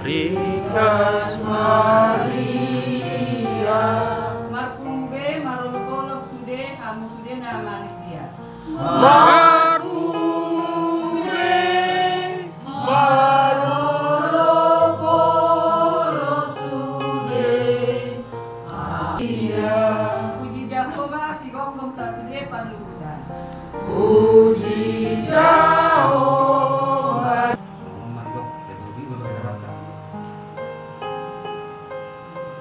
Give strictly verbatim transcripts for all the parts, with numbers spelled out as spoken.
Ringgas Maria. Marpungu be marolopolop sude hamu sude na manisia. Marpungu be marolopolop sude. Puji Jahowa, sigomgom sasude parluhutan. Puji Jahowa.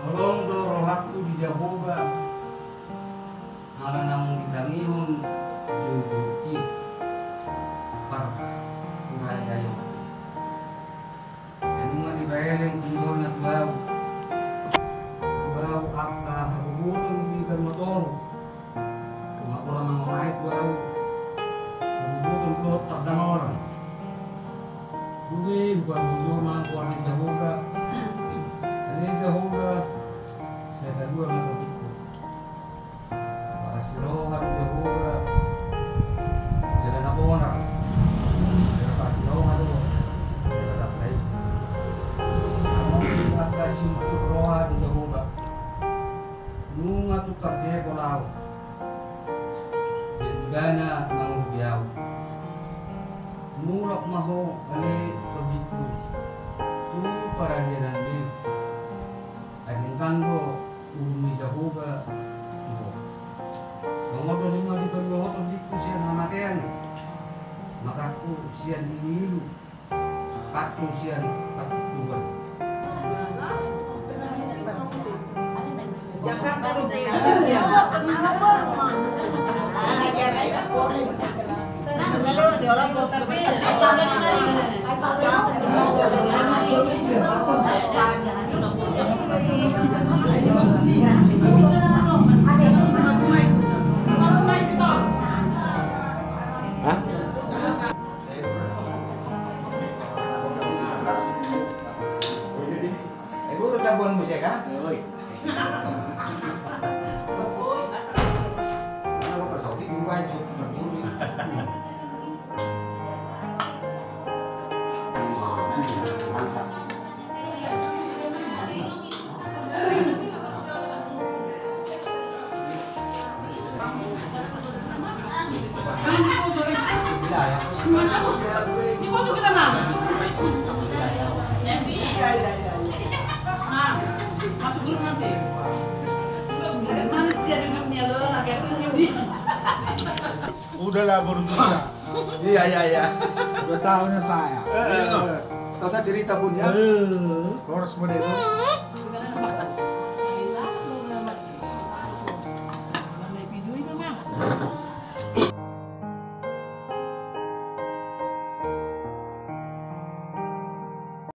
Holong do rohangku di Jahowa, ala naung ditangihon joujou i parpurajaon. Nunga dipaeleng tingkolna tu ahu, tu ahu angka hagogotan di banua toru. Nunga pola mangonai tu ahu hagogotan dohot pardamotan. Dung i hupaboa ma goar ni Jahowa. Ale Jahowa, sai palua ma tondingku. Parasi roha do Jahowa jala na bonar, jala parasi roha do jala na taib. Amang do angka siunjur roha di Jahowa. Nunga tung tarjempol ahu, bahen ibana mangurupi ahu. Mulak ma ho ale tondingku tu paradianan i. Ai denggan do urup ni Jahowa tu ho. Songon do nunga dipaluahon tondingku sian hamatean, makangku sian iluilu, sangkapku sian partuktuban. Hah? Eh, guru, tabuan musik, ha? Oi. Udahlah, baru bisa. Iya, iya, iya. Udah tahu nih saya. Eh, eh, eh. Tahu saya cerita pun ya. Eh, horas model.